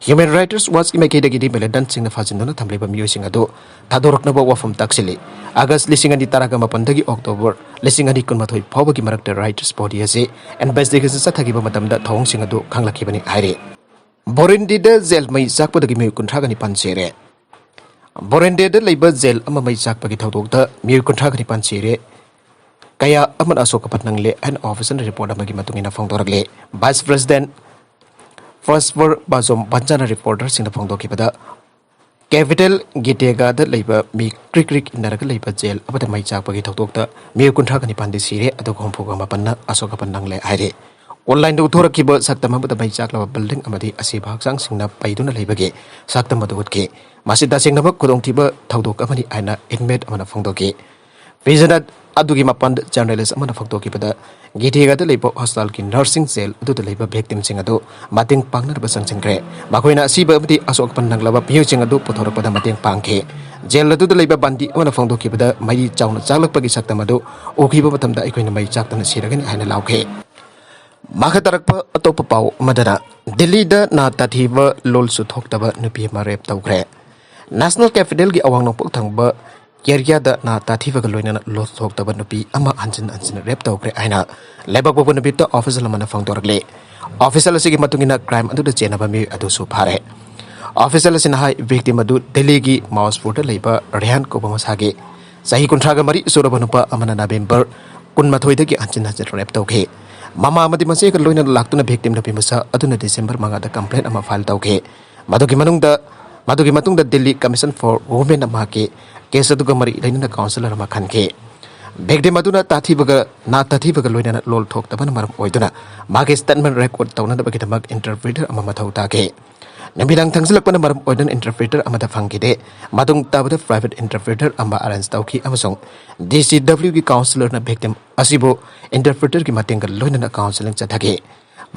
Human Rights Watch ꯀꯤ ꯃꯥꯏꯀꯩꯗꯒꯤꯗꯤ militant ꯁꯤꯡꯅ ꯐꯥꯖꯤꯟꯗꯨꯅ ꯊꯝꯂꯤꯕ ꯃꯤꯑꯣꯏꯁꯤꯡ ꯑꯗꯨ ꯊꯥꯗꯣꯔꯛꯅꯕ ꯋꯥꯐꯝ ꯇꯥꯛꯁꯤꯜꯂꯤ꯫ ꯑꯥꯒꯁ ꯂꯤꯁꯤꯡ ꯑꯅꯤ ꯇꯔꯥꯒ ꯃꯥꯄꯟꯗꯒꯤ ꯑꯣꯛꯇꯣꯕꯔ ꯂꯤꯁꯤꯡ ꯑꯅꯤ ꯀꯨꯟꯃꯥꯊꯣꯏ ꯐꯥꯎꯕꯒꯤ ꯃꯔꯛꯇ Rights Body ꯑꯁꯤ investigation ꯆꯠꯊꯈꯤꯕ ꯃꯇꯝꯗ ꯊꯧꯑꯣꯡꯁꯤꯡ ꯑꯗꯨ ꯈꯪꯂꯛꯈꯤꯕꯅꯤ ꯍꯥꯏꯔꯤ꯫ ꯕꯣꯔꯤꯟꯗꯤꯗ ꯖꯦꯜ ꯃꯩ ꯆꯥꯛꯄꯗꯒꯤ ꯃꯤꯑꯣꯏ ꯀꯨꯟꯊ꯭ꯔꯥꯒ ꯅꯤꯄꯥꯟ ꯁꯤꯔꯦ꯫ ꯕꯣꯔꯤꯟꯗꯤꯗ ꯂꯩꯕ ꯖꯦꯜ ꯑꯃ ꯃꯩ ꯆꯥꯛꯄꯒꯤ ꯊꯧꯗꯣꯛꯇ ꯃꯤꯑꯣꯏ ꯀꯨꯟꯊ꯭ꯔꯥꯒ ꯅꯤꯄꯥꯟ ꯁꯤꯔꯦ꯫ ꯀꯌꯥ ꯑꯃꯅ ꯑꯁꯣꯛ ꯑꯄꯟ ꯅꯪꯂꯦ ꯍꯥꯏꯅ official report ꯑꯃꯒꯤ ꯃꯇꯨꯡ ꯏꯟꯅ ꯐꯣꯡꯗꯣꯔꯛꯂꯦ꯫ Vice President ꯐꯥꯁꯋꯔ ꯕꯥꯖꯣꯝ ꯕꯟꯖꯥꯅ reporter ꯁꯤꯡꯗ ꯐꯣꯡꯗꯣꯛꯈꯤꯕꯗ, capital ꯒꯤꯇꯦꯒꯥꯗ ꯂꯩꯕ ꯃꯤ ꯀ꯭ꯔꯤꯛ ꯀ꯭ꯔꯤꯛ ꯏꯟꯅꯔꯒ ꯂꯩꯕ ꯖꯦꯜ ꯑꯃꯗ ꯃꯩ ꯆꯥꯛꯄꯒꯤ ꯊꯧꯗꯣꯛꯇ ꯃꯤꯑꯣꯏ ꯀꯨꯟꯊ꯭ꯔꯥꯒ ꯅꯤꯄꯥꯟꯗꯤ ꯁꯤꯔꯦ, ꯑꯗꯨꯒ ꯍꯨꯝꯐꯨꯒ ꯃꯥꯄꯟꯅ ꯑꯁꯣꯛ ꯑꯄꯟ ꯅꯪꯂꯦ ꯍꯥꯏꯔꯤ꯫ Online ꯗ ꯎꯠꯊꯣꯔꯛꯈꯤꯕ ꯁꯛꯇꯝ ꯑꯃꯗ ꯃꯩ ꯆꯥꯛꯂꯕ building ꯑꯃꯗꯤ ꯑꯁꯤꯕ ꯍꯛꯆꯥꯡꯁꯤꯡꯅ ꯄꯩꯗꯨꯅ ꯂꯩꯕꯒꯤ ꯁꯛꯇꯝ ꯑꯗꯨ ꯎꯠꯈꯤ꯫ ꯃꯁꯤ ꯇꯁꯦꯡꯅꯃꯛ ꯈꯨꯗꯣꯡꯊꯤꯕ ꯊꯧꯗꯣꯛ ꯑꯃꯅꯤ ꯍꯥꯏꯅ inmate ꯑꯃꯅ ꯐꯣꯡꯗꯣꯛꯈꯤ꯫ ꯕꯤꯁ꯭ꯋꯅꯥꯊ ꯑꯗꯨꯒꯤ ꯃꯄꯥꯟꯗ ꯖꯔꯅꯦꯂꯤꯁ ꯑꯃꯅ ꯐꯣꯡꯗꯣꯛꯈꯤꯕꯗ, ꯒꯤꯗꯤꯒꯥꯗ ꯂꯩꯕ ꯍꯣꯁꯇꯥꯜꯒꯤ ꯅꯔꯁꯤꯡ ꯖꯦꯜ ꯑꯗꯨꯗ ꯂꯩꯕ ꯚꯤꯛꯇꯤꯝꯁꯤꯡ ꯑꯗꯨ ꯃꯇꯦꯡ ꯄꯥꯡꯅꯅꯕ ꯆꯪꯁꯤꯟꯈ꯭ꯔꯦ꯫ ꯃꯈꯣꯏꯅ ꯑꯁꯤꯕ ꯑꯃꯗꯤ ꯑꯁꯣꯛ ꯑꯄꯟ ꯅꯪꯂꯕ ꯃꯤꯑꯣꯏꯁꯤꯡ ꯑꯗꯨ ꯄꯨꯊꯣꯔꯛꯄꯗ ꯃꯇꯦꯡ ꯄꯥꯡꯈꯤ꯫ ꯖꯦꯜ ꯑꯗꯨꯗ ꯂꯩꯕ ꯕꯟꯗꯤ ꯑꯃꯅ ꯐꯣꯡꯗꯣꯛꯈꯤꯕꯗ, ꯃꯩ ꯆꯥꯎꯅ ꯆꯥꯛꯂꯛꯄꯒꯤ ꯁꯛꯇꯝ ꯑꯗꯨ ꯎꯈꯤꯕ ꯃꯇꯝꯗ ꯑꯩꯈꯣꯏꯅ ꯃꯩ ꯆꯥꯛꯇꯅ ꯁꯤꯔꯒꯅꯤ ꯍꯥꯏꯅ ꯂꯥꯎꯈꯤ꯫ ꯃꯈꯥ ꯇꯥꯔꯛꯄ ꯑꯇꯣꯞꯄ ꯄꯥꯎ ꯑꯃꯗꯅ, ꯗꯤꯜꯂꯤꯗ ꯅꯥ ꯇꯥꯊꯤꯕ ꯂꯣꯜꯁꯨ ꯊꯣꯛꯇꯕ ꯅꯨꯄꯤ ꯑꯃ ꯔꯦꯞ ꯇꯧꯈ꯭ꯔꯦ꯫ ꯅꯦꯁꯅꯦꯜ ꯀꯦꯄꯤꯇꯦꯜꯒꯤ ꯑꯋꯥꯡ ꯅꯣꯡꯄꯣꯛ ꯊꯪꯕ ꯑꯦꯔꯤꯌꯥꯗ ꯅꯥ ꯇꯥꯊꯤꯕꯒ ꯂꯣꯏꯅꯅ ꯂꯣꯜ ꯊꯣꯛꯇꯕ ꯅꯨꯄꯤ ꯑꯃ ꯍꯟꯖꯤꯟ ꯍꯟꯖꯤꯟꯅ ꯔꯦꯞ ꯇꯧꯈ꯭ꯔꯦ ꯍꯥꯏꯅ ꯂꯩꯕꯥꯛ ꯄꯣꯛꯄ ꯅꯨꯃꯤꯠꯇ ꯑꯣꯐꯤꯁꯤꯌꯦꯜ ꯑꯃꯅ ꯐꯣꯡꯗꯣꯔꯛꯂꯤ꯫ ꯑꯣꯐꯤꯁꯤꯌꯦꯜ ꯑꯁꯤꯒꯤ ꯃꯇꯨꯡ ꯏꯟꯅ, ꯀ꯭ꯔꯥꯏꯝ ꯑꯗꯨꯗ ꯆꯦꯟꯅꯕ ꯃꯤꯑꯣꯏ ꯑꯗꯨꯁꯨ ꯐꯥꯔꯦ꯫ ꯑꯣꯐꯤꯁꯤꯌꯦꯜ ꯑꯁꯤꯅ ꯍꯥꯏ, ꯚꯤꯛꯇꯤꯝ ꯑꯗꯨ ꯗꯤꯜꯂꯤꯒꯤ ꯃꯥꯎꯁꯄꯨꯔꯗ ꯂꯩꯕ ꯔꯦꯍꯥꯟ ꯀꯧꯕ ꯃꯁꯥꯒꯤ ꯆꯍꯤ ꯀꯨꯟꯊ꯭ꯔꯥꯒ ꯃꯔꯤ ꯁꯨꯔꯕ ꯅꯨꯄꯥ ꯑꯃꯅ ꯅꯕꯦꯝꯕꯔ ꯀꯨꯟꯃꯥꯊꯣꯏꯗꯒꯤ ꯍꯟꯖꯤꯟ ꯍꯟꯖꯤꯟ ꯔꯦꯞ ꯇꯧꯈꯤ꯫ ꯃꯃꯥ ꯑꯃꯗꯤ ꯃꯆꯦꯒ ꯂꯣꯏꯅꯅ ꯂꯥꯛꯇꯨꯅ ꯚꯤꯛꯇꯤꯝ ꯅꯨꯄꯤ ꯃꯆꯥ ꯑꯗꯨꯅ ꯗꯤꯁꯦꯝꯕꯔ ꯃꯉꯥꯗ ꯀꯝꯄ꯭ꯂꯦꯟ ꯑꯃ ꯐꯥꯏꯜ ꯇꯧꯈꯤ꯫ ꯃꯗꯨꯒꯤ ꯃꯅꯨꯡꯗ, ꯃꯗꯨꯒꯤ ꯃꯇꯨꯡꯗ ꯗꯤꯜꯂꯤ ꯀꯃꯤꯁꯟ ꯐꯣꯔ ꯋꯨꯃꯦꯟꯅ ꯃꯍꯥꯛꯀꯤ ꯀꯦꯁ ꯑꯗꯨꯒ ꯃꯔꯤ ꯂꯩꯅꯅ ꯀꯥꯎꯟꯁꯤꯂꯔ ꯑꯃ ꯈꯟꯈꯤ꯫ ꯚꯤꯛꯇꯤꯝ ꯑꯗꯨꯅ ꯇꯥꯊꯤꯕꯒ, ꯅꯥ ꯇꯥꯊꯤꯕꯒ ꯂꯣꯏꯅꯅ ꯂꯣꯜ ꯊꯣꯛꯇꯕꯅ ꯃꯔꯝ ꯑꯣꯏꯗꯨꯅ ꯃꯥꯒꯤ ꯁ꯭ꯇꯦꯠꯃꯦꯟ ꯔꯦꯀꯣꯔꯗ ꯇꯧꯅꯅꯕꯒꯤꯗꯃꯛ ꯏꯟꯇꯔꯄ꯭ꯔꯤꯇꯔ ꯑꯃ ꯃꯊꯧ ꯇꯥꯈꯤ꯫ ꯅꯨꯃꯤꯗꯥꯡ ꯊꯦꯡꯖꯤꯜꯂꯛꯄꯅ ꯃꯔꯝ ꯑꯣꯏꯗꯨꯅ ꯏꯟꯇꯔꯄ꯭ꯔꯤꯇꯔ ꯑꯃꯗ ꯐꯪꯈꯤꯗꯦ꯫ ꯃꯇꯨꯡ ꯇꯥꯕꯗ ꯄ꯭ꯔꯥꯏꯚꯦꯠ ꯏꯟꯇꯔꯄ꯭ꯔꯤꯇꯔ ꯑꯃ ꯑꯦꯔꯦꯟꯖ ꯇꯧꯈꯤ ꯑꯃꯁꯨꯡ ꯗꯤ ꯁꯤ ꯗꯕ꯭ꯂꯤꯎꯒꯤ ꯀꯥꯎꯟꯁꯤꯂꯔꯅ ꯚꯤꯛꯇꯤꯝ ꯑꯁꯤꯕꯨ ꯏꯟꯇꯔꯄ꯭ꯔꯤꯇꯔꯒꯤ ꯃꯇꯦꯡꯒ ꯂꯣꯏꯅꯅ ꯀꯥꯎꯟꯁꯤꯂꯤꯡ ꯆꯠꯊꯈꯤ꯫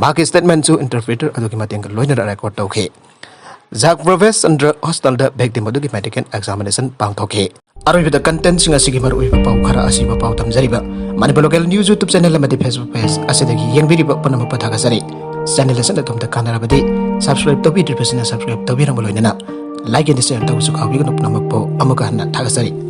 ꯃꯍꯥꯛꯀꯤ ꯁ꯭ꯇꯦꯠꯃꯦꯟꯁꯨ ꯏꯟꯇꯔꯄ꯭ꯔꯤꯇꯔ ꯑꯗꯨꯒꯤ ꯃꯇꯦꯡꯒ ꯂꯣꯏꯅꯅ ꯔꯦꯀꯣꯔꯗ ꯇꯧꯈꯤ꯫ ꯖꯥꯛ ꯄ꯭ꯔꯣꯚꯦꯁ ꯆꯟꯗ꯭ꯔ ꯍꯣꯁꯇꯦꯜꯗ ꯚꯤꯛꯇꯤꯝ ꯑꯗꯨꯒꯤ ꯃꯦꯗꯤꯀꯦꯜ ꯑꯦꯛꯖꯥꯃꯤꯅꯦꯁꯟ ꯄꯥꯡꯊꯣꯛꯈꯤ꯫ ꯑꯔꯣꯏꯕꯗ ꯀꯟꯇꯦꯟꯁꯤꯡ ꯑꯁꯤꯒꯤ ꯃꯔꯨꯑꯣꯏꯕ ꯄꯥꯎ ꯈꯔ ꯑꯁꯤꯕꯨ ꯄꯥꯎ ꯇꯝꯖꯔꯤꯕ Manipur local news YouTube channel ꯑꯃꯗꯤ ꯐꯦꯁꯕꯨꯛ ꯄꯦꯖ ꯑꯁꯤꯗꯒꯤ ꯌꯦꯡꯕꯤꯔꯤꯕ ꯄꯨꯝꯅꯃꯛꯄꯨ ꯊꯥꯒꯠꯆꯔꯤ꯫ ꯆꯦꯅꯦꯜ ꯑꯁꯤꯅ ꯑꯗꯣꯝꯗ ꯀꯥꯟꯅꯔꯕꯗꯤ ꯁꯕꯁꯀ꯭ꯔꯥꯏꯕ ꯇꯧꯕꯤꯗ꯭ꯔꯤꯕꯁꯤꯡꯅ ꯁꯕꯁꯀ꯭ꯔꯥꯏꯕ ꯇꯧꯕꯤꯔꯝꯕ ꯂꯣꯏꯅꯅ ꯂꯥꯏꯛ ꯑꯦꯟ ꯁꯤꯌꯔ ꯇꯧꯕꯁꯨ ꯀꯥꯎꯕꯤꯒꯅꯨ꯫ ꯄꯨꯝꯅꯃꯛꯄꯨ ꯑꯃꯨꯛꯀ ꯍꯟꯅ ꯊꯥꯒꯠꯆꯔꯤ꯫